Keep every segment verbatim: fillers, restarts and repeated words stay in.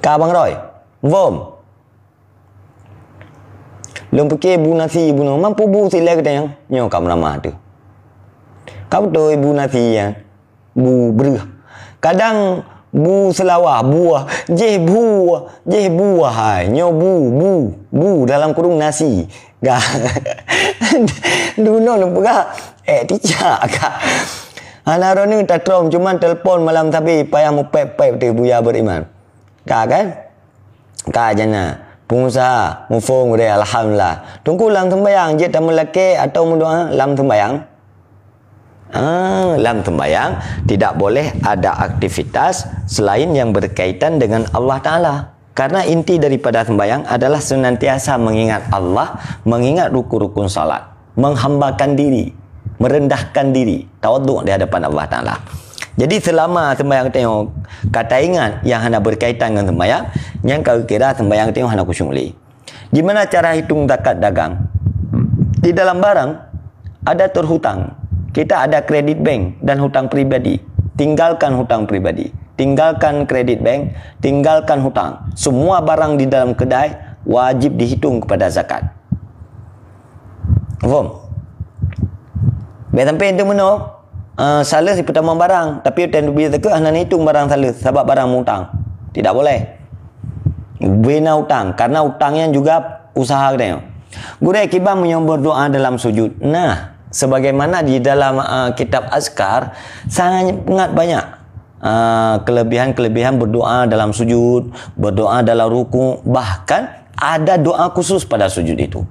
Ka Abang Roy? Muphom? Lôn pike bu nasi bunoe, mampu bu silée geutanyoe. Nyoe ka meuramah teuh. Ka beutôi bu nasi nyan. Bu breuh. Kadang bu seulawa, buah. Jih bu, jih buah hai. Nyoe bu, bu, bu dalam kurung nasi. Ka. Dunoe lôn peugah, eh, ticak ka. Hana droeneuh tatrom, cuman telepon malam sabe payah mupéb-péb teuh Buya Beriman. Ka kan? Ka jana. Pengusaha, muphom gurée, alhamdulillah. Teungku lam sembayang, jeuet tameulakée atau meudoa lam sembayang? Ah, lam sembayang tidak boleh ada aktivitas selain yang berkaitan dengan Allah Ta'ala. Karena inti daripada sembayang adalah senantiasa mengingat Allah, mengingat rukun-rukun salat, menghambakan diri, merendahkan diri, tawaduk di hadapan Allah Ta'ala. Jadi selama sembayang teuh ka taingat yang hana berkaitan dengan sembayang, nyang ka kira sembayang teuh hana khusyuk lé. Di mana cara hitung zakat dagang? Di dalam barang ada terhutang. Kita ada kredit bank dan hutang pribadi. Tinggalkan hutang pribadi. Tinggalkan kredit bank, tinggalkan hutang. Semua barang di dalam kedai wajib dihitung kepada zakat. Faham? Bèk sampai itu meunoe, eh, saleuh sipeutama barang, tapi utang dubi teuka hana hitung barang saleuh, sabab barang mutang. Tidak boleh. Bina utang, karena utang nyan juga usaha geutanyoe. Gurée, kiban meunyoe berdoa dalam sujud. Nah, sebagaimana di dalam, eh, kitab Azkar, sangat banyak, eh, kelebihan-kelebihan berdoa dalam sujud, berdoa dalam ruku, bahkan ada doa khusus pada sujud itu.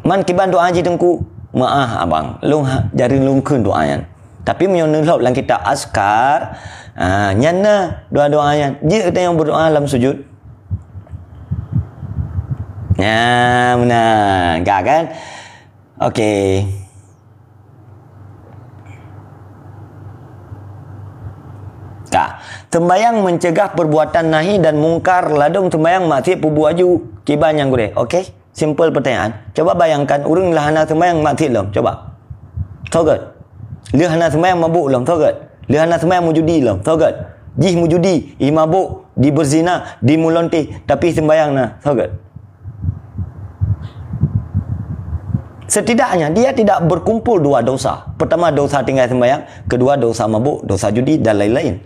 Man kiban doa jih Teungku? Meu'ah abang, lôn ha-, jareung lôn kheun doa nyan. Tapi meunyoe neulhôb lam kitab Azkar, ah, nyan na doa-doa nyan. Jeuet geutanyoe berdoa lam sujud. Nah, meunan. Ka kan? Okey. Ka. Sembayang mencegah perbuatan nahi dan mungkar, ladôm sembayang maksiat peubuet aju. Kiban nyang gurée. Okey? Simple pertanyaan. Coba bayangkan, ureuëng lheuh hana seumayang maksiat lom. Coba. Soe gét? Lheuh hana seumayang mabuk lom. Soe gét? Lheuh hana seumayang meujudi lom. Soe gét? Jih meujudi, jih mabuk, jih beuzina, jih meulontéh, tapi seumayang na. Soe gét? Setidaknya, dia tidak berkumpul dua dosa. Pertama, dosa tinggai seumayang. Kedua, dosa mabuk, dosa judi, dan lain-lain.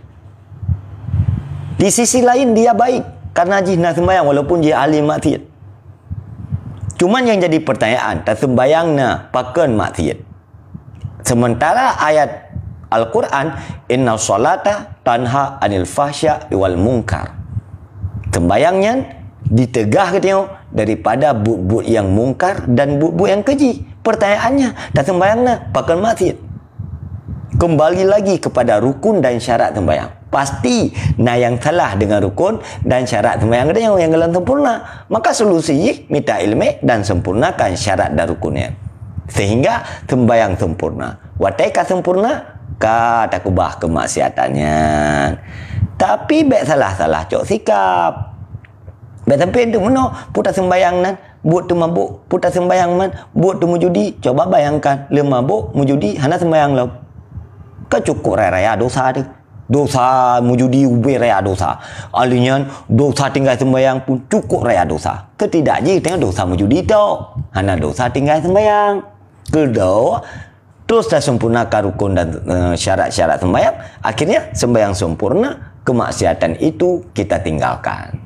Di sisi lain, dia baik. Karena jih na seumayang, walaupun jih ahli maksiat. Cuman nyang jadi pertanyaan, taseumbayang na pakon maksiat. Sementara ayat Al-Quran, "Inna salata tanha anil fahsya wal munkar." Seumbayang nyan diteugah geutanyoe daripada buet-buet nyang mungkar dan buet-buet nyang keji. Pertanyaannya, taseumbayang na pakon maksiat? Kembali lagi kepada rukun dan syarat seumbayang. Pasti na nyang salah dengan rukun dan syarat seumbayang geutanyoe nyang golom sempurna. Maka solusi jih mita ileumèe dan sempurnakan syarat dan rukun nyan. Sehingga seumbayang sempurna. Watèe ka sempurna, ka takeubah keumaksiatan nyan. Tapi bèk salah-salah cok sikap. Bèk sampai teumeunoe, peue taseumbayang nan, buet teumabuk, peue taseumbayang man, buet teumeujudi. Coba bayangkan, lheuh mabuk, meujudi, hana seumbayang lom. Ka cukôp raya-raya dosa teuh. Dosa meujudi ubé raya dosa. Ahli nyan, dosa tinggai seumbayang pun cukôp raya dosa. Keu tidak jih teuh dosa meujudi tok. Hana dosa tinggai seumbayang. Keudua, terus tasempurnakan rukun dan, eh, syarat-syarat seumbayang. Akhirnya, seumbayang sempurna, kemaksiatan itu kita tinggalkan.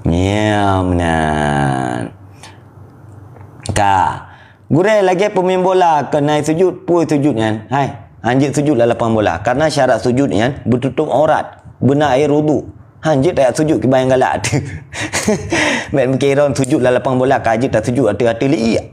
Ya, meunan. Ka. Gurèe lagèe peumain bola keuhai sujud, peue sujud nyan? Hai, hanjeuet sujud lam lapangan bola. Karena syarat sujud nyan beututôp aurat, beuna air wudhu. Hanjeuet tajak sujud kiban nyang galak teuh. Bèk meukeurong sujud lam lapangan bola, ka jeuet tasujud ateueh-ateueh liek.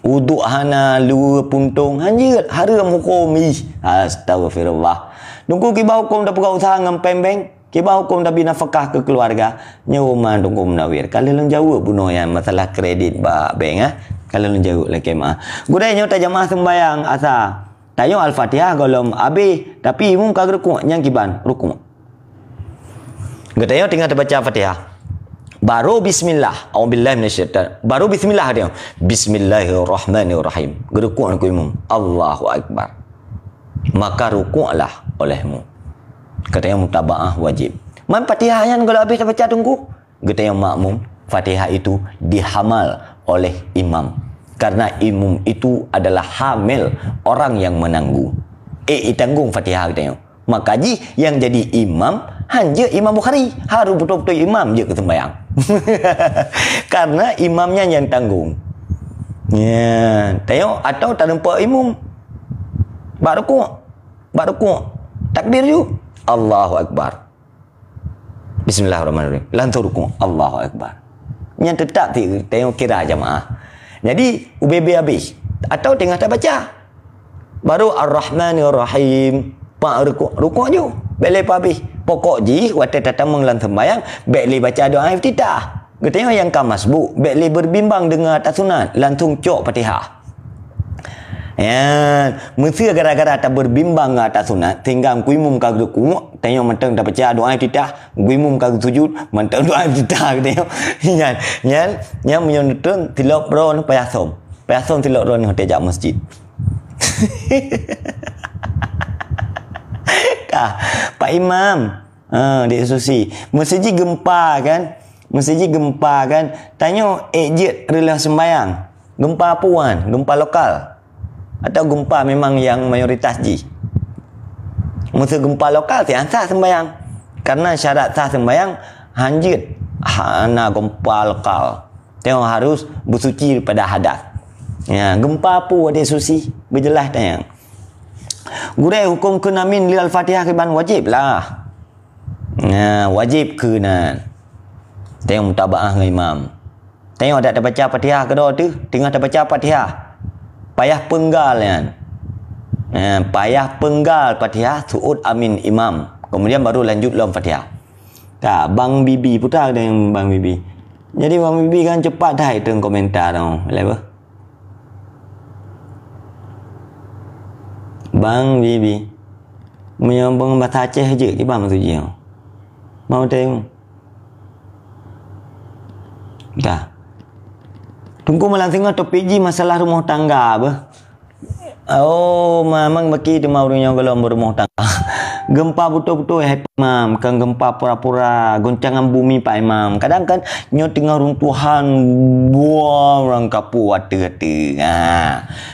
Wudhu hana, luweue puntông, hanjeuet, hareuem hukôm ih. Astaghfirullah. Teungku kiban hukôm tapeugah useuha ngon péng bank? Kiban hukôm tabi nafakah keu keuluwarga? Nyoe mantong Teungku Munawir. Ka lheueh lôn jaweueb bunoe nyan masalah kredit bak bank, ah. Ka lheueh lôn jaweueb lakèe meu'ah. Gurèe nyoe tajamaah seumbayang asa. Tanyoe Al-Fatihah gohlom abéh, tapi imum ka geurukuk, nyan kiban rukuk. Geutanyoe teungoh tabaca Fatihah. Baru bismillah. A'udzubillahi minasyaitan. Baru bismillah geutanyoe. Bismillahirrahmanirrahim. Geurukuk keu imum. Allahu Akbar. Maka rukuklah olehmu. Katanya mutabaah wajib. Man Fatihah nyan kalau habis tabaca Teungku, geutanyoe makmum, Fatihah itu dihamal oleh imam. Karena imum itu adalah hamil, orang yang menanggung. Eh, itanggung Fatihah geutanyoe. Maka jih yang jadi imam, hanjeuet Imam Bukhari. Harus beutôi-beutôi imam jeuet keu sembahyang. Karena imamnya yang tanggung. Ya, tengok atau talumpok imum. Bak rukuk. Bak rukuk. Takbir ju. Allahu Akbar. Bismillahirrahmanirrahim. Langsung rukuk. Allahu Akbar. Nyan tetap ti tengok kira jamaah. Jadi, ubé-bé habéh. Atau teungoh tabaca. Baru Ar-Rahmanirrahim. Pak rukuk. Rukuk ju. Bék lé pabéh. Pokok jih, watée tatamong lam sembahyang, bék lé baca doa iftitah. Geutanyoe nyang ka masbuk, bék lé berbimbang deungon ata sunat. Langsung cok Fatihah. Ya, meusé gara-gara tabeubimbang ngon ata sunat, sehingga geuimum ka geurukuk, tanyoe mantong tabaca doa iftitah, geuimum ka geusujud, mantong doa iftitah geutanyoe. Nyan, nyan, nyan meunyoe neutron tilok droe payah som. Payah som tilok droe watée jak masjid. Ka, Pak Imam, ha, Dek Susi, meusé jih gempa kan? Meusé jih gempa kan? Tanyoe ék jeuet reuloh sembahyang. Gempa puan, gempa lokal. Atau gempa memang yang mayoritas jih. Meusé gempa lokal, sian sah sembahyang. Karena syarat sah sembahyang, hanjeuet hana gempa lokal. Tengok harus bersuci daripada hadas. Ya, gempa apa Dek Susi? Berjelas tanyang. Gurée huköm keu amin lil Al-Fatihah kiban wajib lah. Nah, wajib keu nan. Tengok mutabaah ngon imam. Tengok dak tabaca Fatihah keudroe teuh, teungoh tabaca Fatihah. Payah peunggal nyan. Nah, payah peunggal Fatihah, su'ut amin imam. Kemudian baru lanjut lom Fatihah. Ka, Bang Bibi, putra deungon Bang Bibi. Jadi Bang Bibi kan cepat that itu komentar tu. Boleh apa? Bang Bibi. Meunyoe bang bahasa Aceh je, kiban maksud jih. Mau tengok. Dah. Teungku malam singoh topik jih masalah rumoh tangga beuh. Oh, memang baki teuma ureuëng nyoe gohlom beurumoh tangga. Gempa beutôi-beutôi hai Pak Imam, bukan gempa pura-pura, goncangan bumi Pak Imam. Kadang kan nyoe teungoh runtuhan, buah urang kapu ateueh-ateueh. Ha.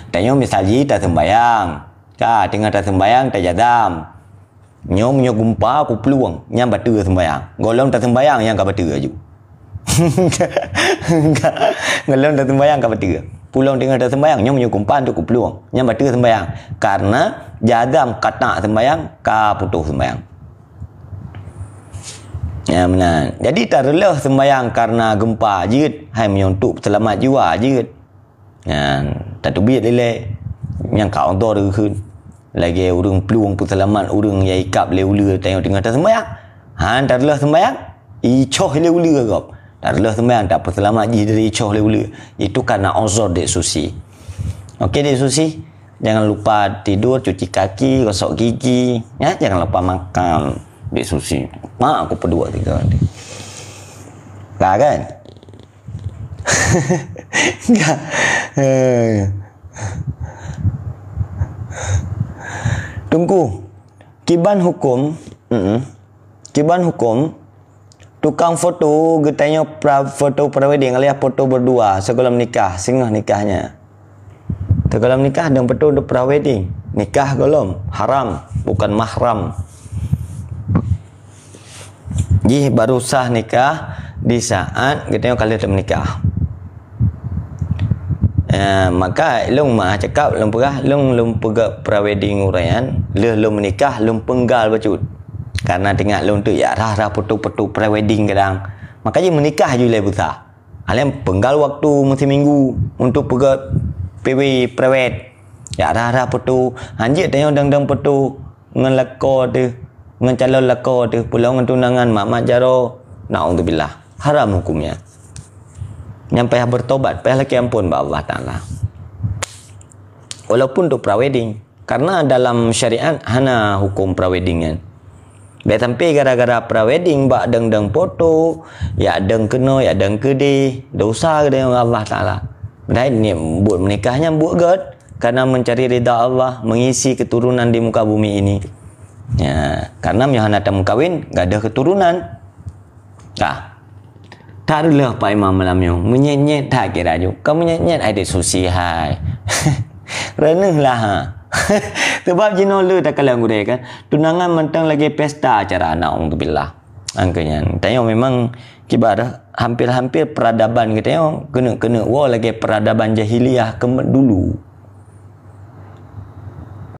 Tanyoe misal jih taseumbayang. Ka teungoh taseumbayang tajadam. Nyoe meunyoe gempa kuplueng, nyan bateue seumbayang. Gohlom taseumbayang nyang ka bateue aju. Gohlom taseumbayang ka bateue. Pulong teungoh taseumbayang, nyoe meunyoe gempa tu kuplueng, nyan bateue seumbayang. Karena jadam katak seumbayang, ka putôh seumbayang. Ya, meunan. Jadi tareuloh seumbayang karena gempa jeuet, hai meunyoe untuk seulamat jiwa jeuet. Nyan, tateubiet lilée nyang ka otor geukheun. Lagée ureuëng plueng peuseulamat ureuëng nyang ikab lé uleue tanyoe teungoh taseumbayang. Han tareuloh seumbayang, icoh lé uleue gob. Tareuloh seumbayang tapeuseulamat jih dari icoh lé uleue. Itu karena uzur Dek Susi. Oke Dek Susi, jangan lupa tidur, cuci kaki, gosok gigi, ya, jangan lupa makan. Dek Susi, mak aku peudua tiga nanti. Lah kan? Enggak. Eh. Teungku, kiban huköm, mm, kiban huköm, tukang foto geutanyoe pra-, foto prewedding alias foto berdua sigohlom nikah, singoh nikahnya. Sigohlom nikah dan foto pre-wedding. Nikah gohlom, haram, bukan mahram. Jih baru sah nikah di saat geutanyoe ka lheueh meunikah. Eh, maka lôn meuah cakap, lôn peugah, lôn, lôn peugah prewedding ureuëng nyan, lheueh lôn meunikah, lôn peunggal bacut. Karena teuingat lôn tu, ya, rhah-rhah foto-foto prewedding kadang. Maka jih meunikah ju lé beusah. Alem peunggal waktu meusiminggu untuk peugét P W prewed. Ya rhah-rhah foto, hanjeuet tanyoe dang-dang foto ngon lakoe teuh, ngon calon lakoe teuh, pulang ngon tunangan mak-mak jaroe. Naudzubillah. Haram hukömnya. Nyan payah bertobat, payah lakée amphon bak Allah Taala. Walaupun tu prewedding, karena dalam syariat hana huköm prewedding nyan. Bék sampai gara-gara prewedding bak dang-dang foto, yak dang keunoe, yak dang keudeh, dosa geutanyoe ngon Allah Taala. Padahai niet buet meunikah nyan buet gét, karena mencari ridha Allah, mengisi keturunan di muka bumi ini. Ya, karena meunyoe hana tameukawen, gadoh keuturonan. Tah. Tareuloh Pak Imam malam nyoe, meunyét-nyét that kira ju. Ka meunyét-nyét hai dek susi hai. Reuneuh lah ha. Sebab jinoe le takalon gurée kan. Tunangan mantong lagée pesta acara, naudzubillah. Angka nyan. Tanyoe memang kibar hampir-hampir peradaban geutanyoe keuneuk-keuneuk woe lagée peradaban jahiliyah keumeud dulu.